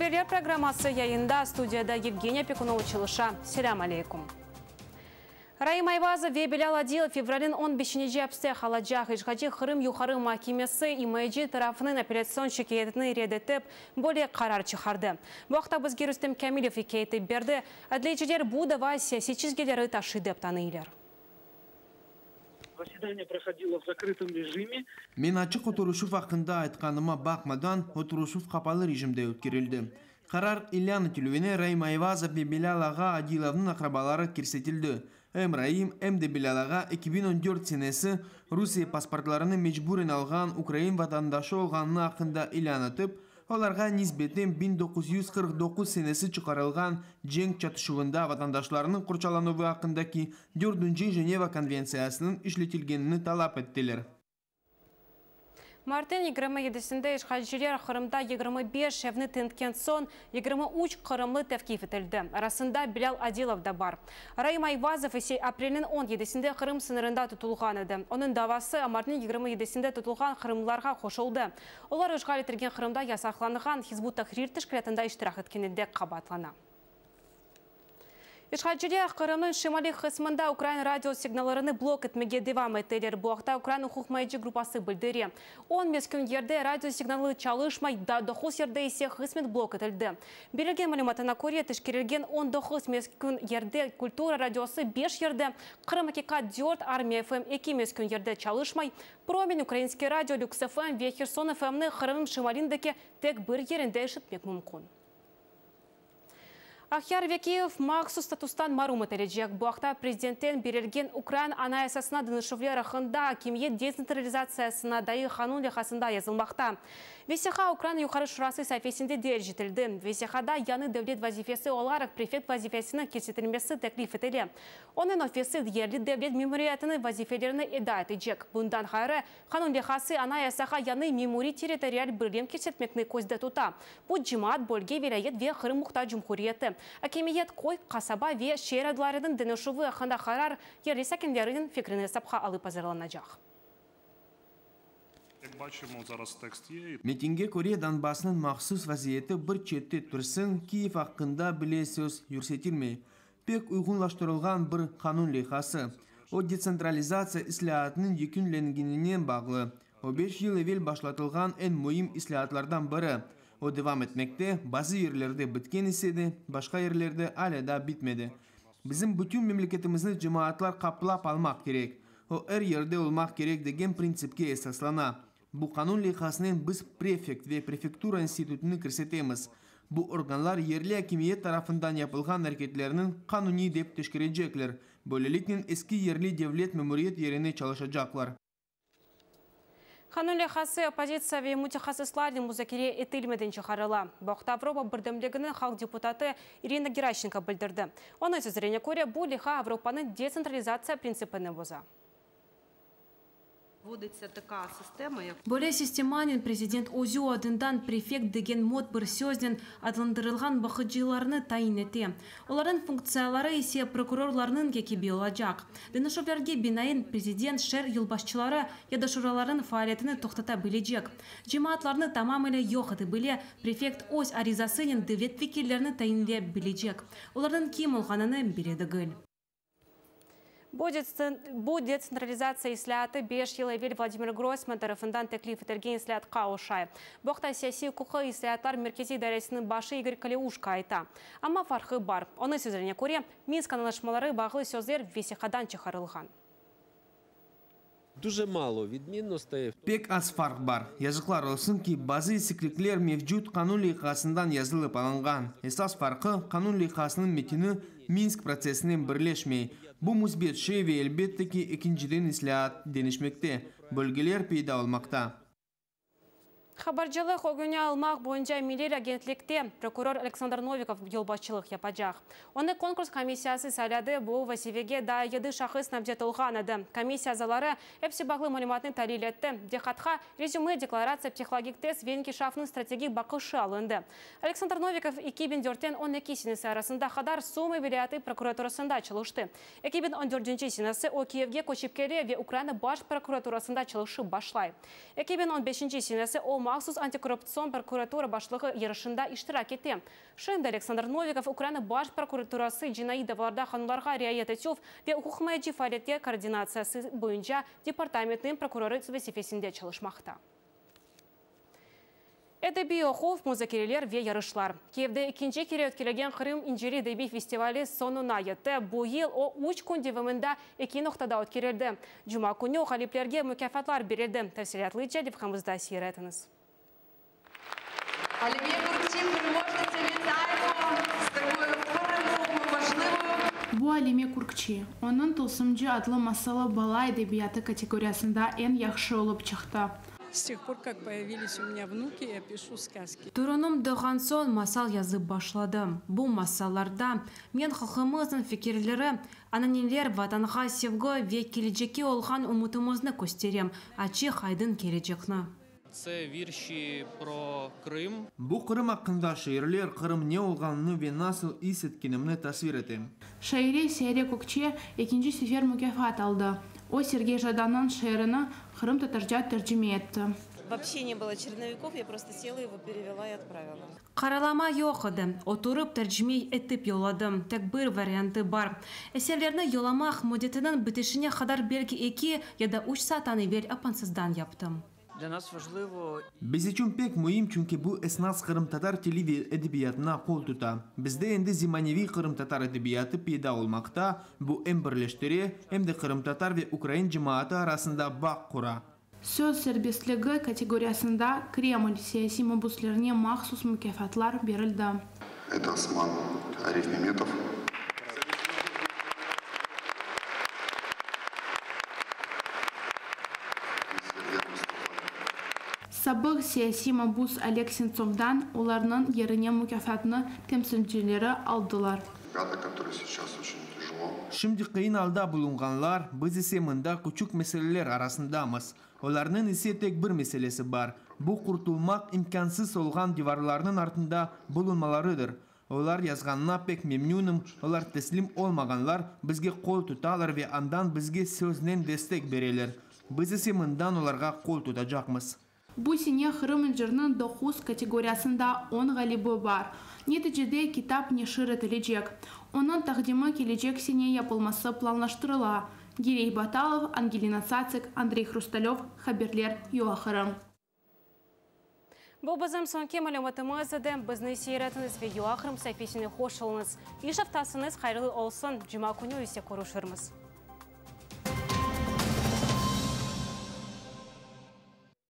Haberler programması yayında, studiyada Yevgeniya Pekunova çalışa. Selâm aleyküm. Raim Ayvazov ve Bilâl Adilov fevralniñ on beşinece apiste qalacaq. İşğalci Qırım Yuqarı mahkemesi imayeci tarafınıñ apellâtsion şikâyetini red etip, böyle qarar çıqardı. Bu aqta bizge Rustem Kâmilev ikâye etip berdi. Adliyeciler bu dava siyasiy çizgileri taşıy dep tanıylar. Zasedaniye prohodilo v zakrıtom rejime. Men açıq oturışuv aqqında aytqanıma baqmadan, oturışuv qapalı rejimde ötkerildi. Qarar ilân etilüvine Raim Ayvazov ve Bilâl ağa Adilovnıñ aqrabaları kirsetildi. Em Raim, em de Bilâl ağa 2014 senesi Rusiye pasportlarını mecburen alğan ukrain vatandaşı olğanını aqqında ilân etip, olarğa nisbeten 1949 senesi çıqarılğan Cenk çatışuvında vatandaşlarnıñ qorçalanuvı aqqındaki dördünci Jeneva konventsiyasınıñ işletilgenini talap ettiler. Martnıñ 27-sinde işğalciler Qırımda 25 evni tintken soñ 23 qırımlı tevqif etildi. Arasında Bilâl Adilov da bar. Raim Ayvazov ise aprelniñ 17-sinde Qırım sıñırında tutulğan edi. Onıñ davası martnıñ 27-sinde tutulğan qırımlılarğa qoşuldı. Olar işğal etilgen Qırımda yasaqlanğan Hizb ut-Tahrir teşkilâtında iştirak etkeninde qabaatlana. İşğalciler Qırımnıñ şimaliy qısmında ukrain radio signallarını blok etmege devam eteler. Bu aqta ukrain uquqmayıcı gruppası bildire. 10 meskün yerde radio signalı çalışmay, daa doquz yerde ise qısmen blok etildi. Berilgen malümatına köre, teşkerilgen 19 meskün yerde Kultura radiosı beş yerde, Qırım Aqiqat dört, Armiya FM eki meskün yerde çalışmay, Promin, Ukrainskiy radio, Lüks FM ve Herson FMni Qırımnıñ şimalindeki tek bir yerinde eşitmek mümkün. Aqyar ve Kiyev mahsus statustan marum etilecek. Bu aqta prezidentten berilgen Ukraina Anayasasına deñişüvler aqqında akimiyet detsentralizatsiyasına dair qanun leyhasında yazılmaqta. Vesiqa Ukraina Yuqarı Şurası saifesinde derc etildi. Vesiqada yañı devlet vazifesi olaraq prefekt vazifesiniñ kirsetilmesi teklif etile. Onıñ ofisi yerli devlet memuriyetiniñ vazifelerini eda etecek. Bundan ğayrı, qanun leyhası Anayasağa yañı memuriy-territorial birlem kirsetmekni közde tuta. Bu cemaat, bölge, vilâyet ve Qırım Muhtar Cumhuriyeti, akimiyet, köy, qasaba ve şeer adlarınıñ deñişüvi aqqında qarar yerli sakinleriniñ fikrini esapqa alıp azırlanacaq. Metinge köre, Donbassnıñ mahsus vaziyeti bir çette tursın, Kiyev aqqında bile söz yürsetilmey. Pek uyğunlaştırılğan bir qanun leyhası. O, detsentralizatsiya islâatınıñ yekünlengeninen bağlı. O, beş yıl evel başlatılğan eñ müim islâatlardan biri. O, devam etmekte, bazı yerlerde bitken ise de, başqa yerlerde alâ daa bitmedi. Bizim bütün memleketimizni cemaatlar qaplap almaq kerek. O, er yerde olmaq kerek degen printsipke esaslana. Bu qanun leyhasınen biz prefekt ve prefektura institutını kirsetemiz. Bu organlar yerli akimiyet tarafından yapılğan areketlerniñ qanuniy dep teşkerecekler, böyleliknen eski yerli devlet memuriyet yerine çalışacaqlar. Qanun leyhası oppozitsiya ve mütehassıslarnen muzakere etilmeden çıqarıla. Bu aqta Avropa birdemliginiñ halq deputatı İrina Geraşçenko bildirdi. Onıñ sözlerine köre, bu leyha Avropanıñ detsentralizatsiya printsipini boza. Böyle sistemanen prezident özü adından prefekt degen mot bir söznen adlandırılğan baqıcılarnı tayin ete. Olarnıñ funktsiyaları ise prokurorlarnıñki kibi olacaq. Deñişüvlerge binaen, prezident şeer yolbaşçıları ya da şuralarnıñ faaliyetini toqtata bilecek. Cemaatlarnı tamamile yoq ete bile, prefekt öz arizasınen devlet vekillerini tayinley bilecek. Olarnıñ kim olğanını belli degil. Bu detsentralizatsiya islâatı beş yıl evel Vladimir Groysman tarafından teklif etilgen islâatqa oşay. Bu aqta Siyasiy-uquqiy islâatlar merkeziy idaresiniñ başı İgor Kaleuşko ayta. Amma farqı bar. Onıñ sözlerine köre, Minsk añlaşmaları bağlı sözler vesiqadan çıqarılğan. Duje malo vidminnostey. Pek az farq bar. Yazıqlar olsun ki, bazı esiklikler mevcut qanun leyhasından yazılıp alınğan. Esas farqı, qanun leyhasınıñ metini Minsk protsessinen birleşmey. Bu müsbet şey ve, elbette ki, ekinciden islâat deñişmekte, bölgeler peyda olmaqta. Habercılıq ögüni almaq boyunca Milliy agentlikte prokuror Aleksandr Novikov yolbaşçılıq yapacaq. Onı konkurs komissiyası sayladı, bu vazifege daa yedi şahıs namzet olğan edi. Komissiya azaları episi bağlı malümatnı talil etti. Diqqatqa rezüme, deklaratsiya, psihologik test ve inkişafnıñ strategik baqışı alındı. Aleksandr Novikov 2004-ten 12 senesi arasında qadar Sumı vilâyeti prokuraturasında çalıştı. 2014-nci senesi o Kiyevge köçip kele ve Ukraina Baş prokuraturasında çalışıp başlay. 2015-nci senesi o. mahsus antikorruptsion prokuratura başlığı yarışında iştirak ete. Şimdi Aleksandr Novikov Ukraina Baş prokuraturası cinaiy davalarda qanunlarğa riayet etüv ve uquqmayıcı faaliyetler koordinatsiyası boyunca departamentniñ prokurorı vazifesinde çalışmaqta. Edebiy oquv, muzakereler ve yarışlar. Kiyevde ekinci kere ötkerilgen Qırım inciri edebiy festivali soñuna yetti. Bu yıl o, üç kün devamında eki noqtada ötkerildi. Cuma künü ğaliplerge mukâfatlar berildi. Tafsilâtlıca levhamızda seyir etiñiz. Alime Kürkçi переможниця вітаємо з такою перемогою важливою. Bu Alime Kürkçi. Onıñ Tılsımcı adlı masalı bala edebiyatı kategoriyasında eñ yahşı olıp çıqtı. С тех пор, как появились у меня внуки, я пишу сказки. Torunım doğğan soñ masal yazıp başladım. Bu masallarda men halqımıznıñ fikirleri, ananeler, Vatanğa sevgi ve kelecekke olğan ümütimizni kösterem, açıq-aydın kelecekni. Tse virşi pro Krım. Bu Qırım aqqında şiirler, Qırım ne olğanını ve nasıl is etkenimni tasvir ete. Şaire Seyare Kökçe ekinci sefer mukâfat aldı. O, Sergey Jadannıñ şiirini qırımtatarca tercime etti. Вообще не было черновиков, я просто села его перевела и отправила. Qaralama yoq edi, oturıp tercime etip yolladım, tek bir variantı bar. Eserlerni yollamaq müddetiniñ bitişine qadar belki eki ya da üç saattan evel apansızdan yaptım. Для нас важливо Biz içün pek müim, çünki bu esnas qırımtatar tili ve edebiyatına qol tuta. Bizde endi zemaneviy qırımtatar edebiyatı peyda olmaqta, bu em birleştire, em de qırımtatar ve ukrain cemaatı arasında bağ qura. Söz serbestligi kategoriyasında Kreml siyasiy mabüslerine mahsus mukâfatlar berildi. Это Осман Ариф Меметов. Sabıq siyasiy mabüs Oleg Sentsovdan olarnıñ yerine mukâfatnı temsilcileri aldılar. Ребята, которые сейчас очень тяжело. Şimdi qıyın alda bulunğanlar, biz ise mında küçük meseleler arasındamız. Olarnıñ ise tek bir meselesi bar, bu qurtulmaq imkânsız olğan divarlarnıñ artında bulunmalarıdır. Olar yazğanına pek memnünim, olar teslim olmağanlar, bizge qol tutalar ve andan bizge söznen destek bereler. Biz ise mından olarğa qol tutacaqmız. Bu sene Qırım inciriniñ doquz kategoriyasında on ğalibi bar. Neticede kitap neşir etilecek. Onıñ taqdimi kelecek sene yapılması planlaştırıla. Girey Batalov, Angelina Tsatsik, Andrey Hrustalev, haberler, UA-Qırım. Bu bizim soñki malümatımız edi. Bizni seyir etiñiz ve UA-Qırım saifesine qoşulıñız. İş aftasıñız hayırlı olsun. Cuma künü ise körüşirmiz.